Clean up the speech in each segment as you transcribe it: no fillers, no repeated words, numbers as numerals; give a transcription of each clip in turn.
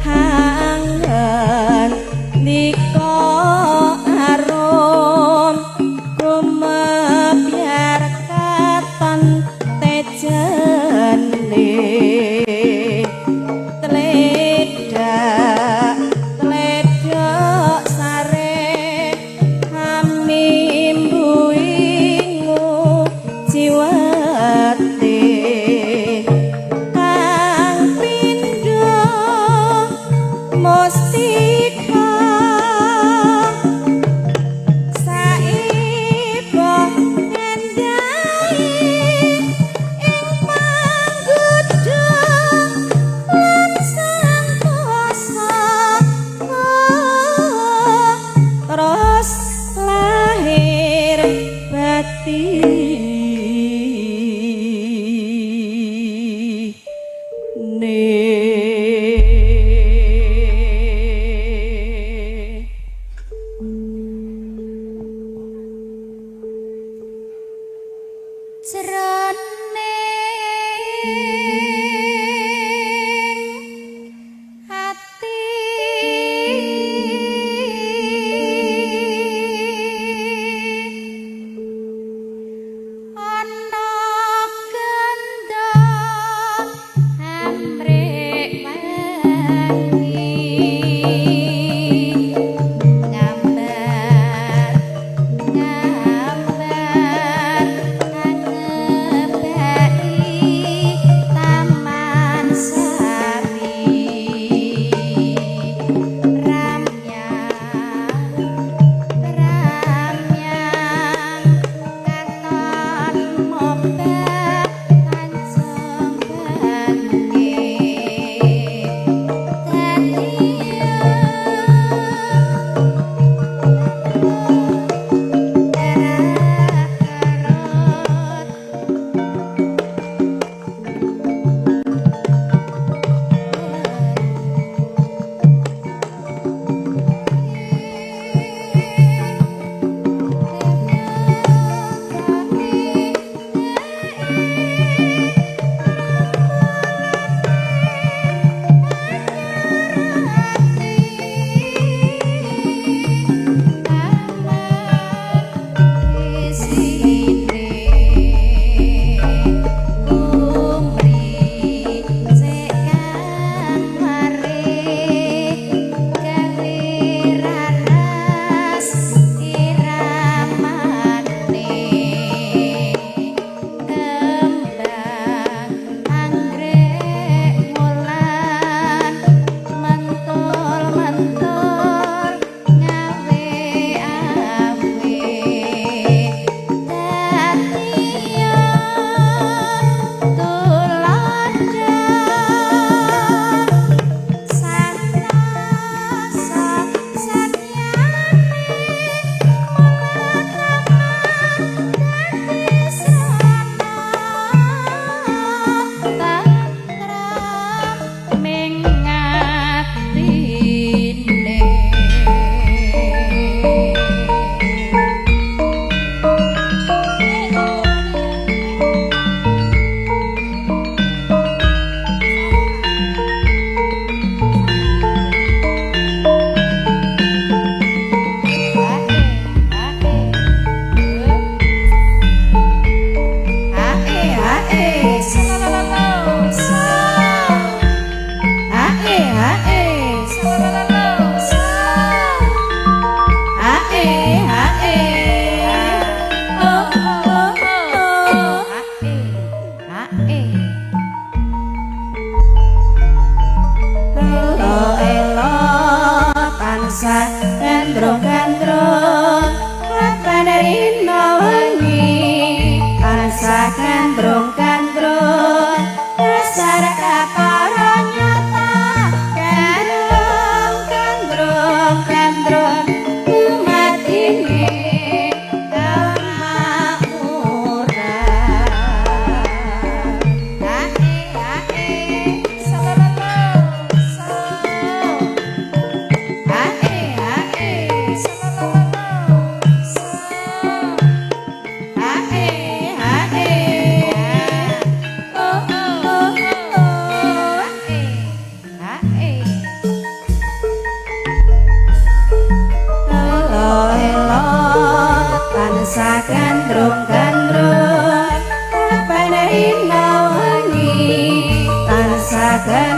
Hangen nika arum gumebyar katon tejene tledak tledok sare hamimbuingu jiwate kang pindho mustika saibo ngendahi ing pangguda lan santosa terus lahir batin Jroning ati ana ganda amrih.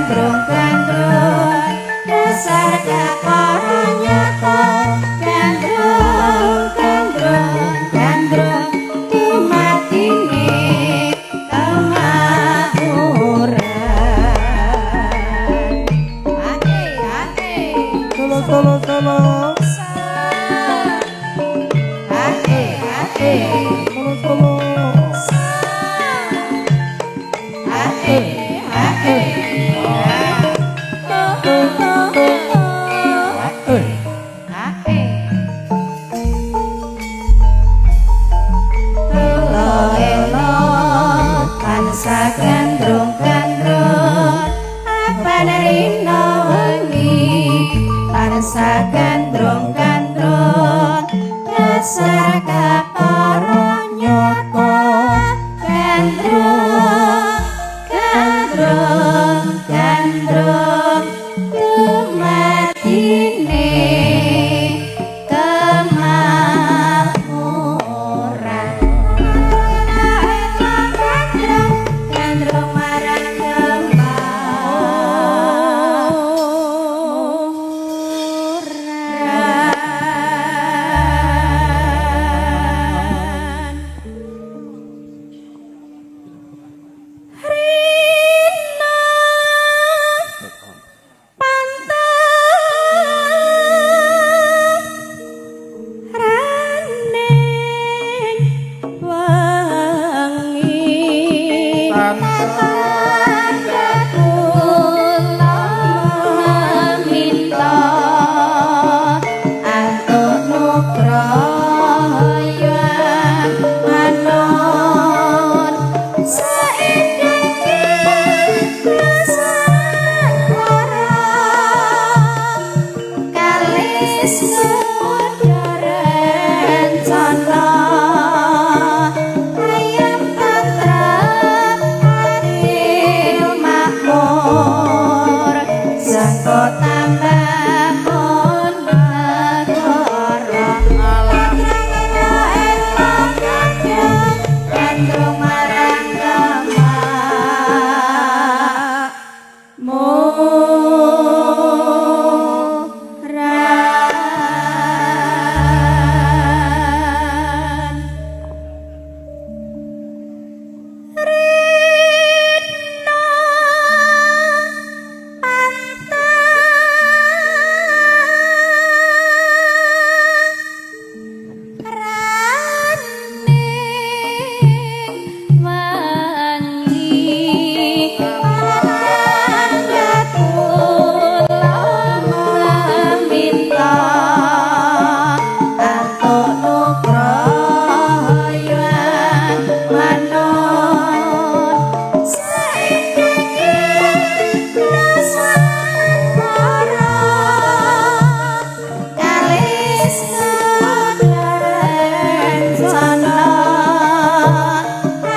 Gandrung gandrung dasar kakara nyata. Gandrung gandrung gandrung dumatine kemakmuran. Ake ake. Solo solo solo. Ake ake. Solo solo. Ake ake. Eh. Ake. Elo elo tansah gandrung gandrung apan rina wengi tansah gandrung gandrung dasar kakara nyata. Gandrung gandrung gandrung dumatine kemakmuran. Gandrung gandrung marang kemakmuran. Rina pantaraning wengi tangga kula minta antuk nugroho anon saendake lara kalis rencana ayem tentrem adil makmur sangko tambah negara. Gandrung marang kemakmuran. Rina pantaraning wengi tangga kula meminta antuk nugroho manon saendake nusantara kalis rencana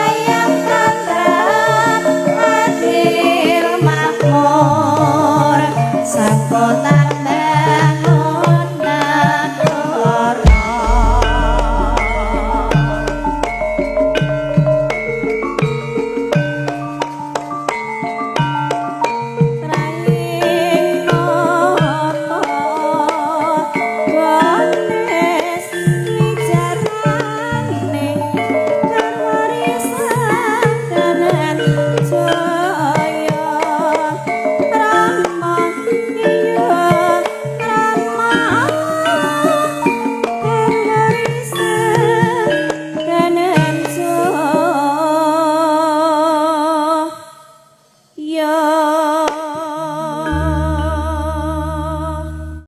ayem tentrem adil makmur sangko tambangun negara. Traying nata bones wijarane karwarisan danan jaya. Rama iya Rama karwarisan danan jaya.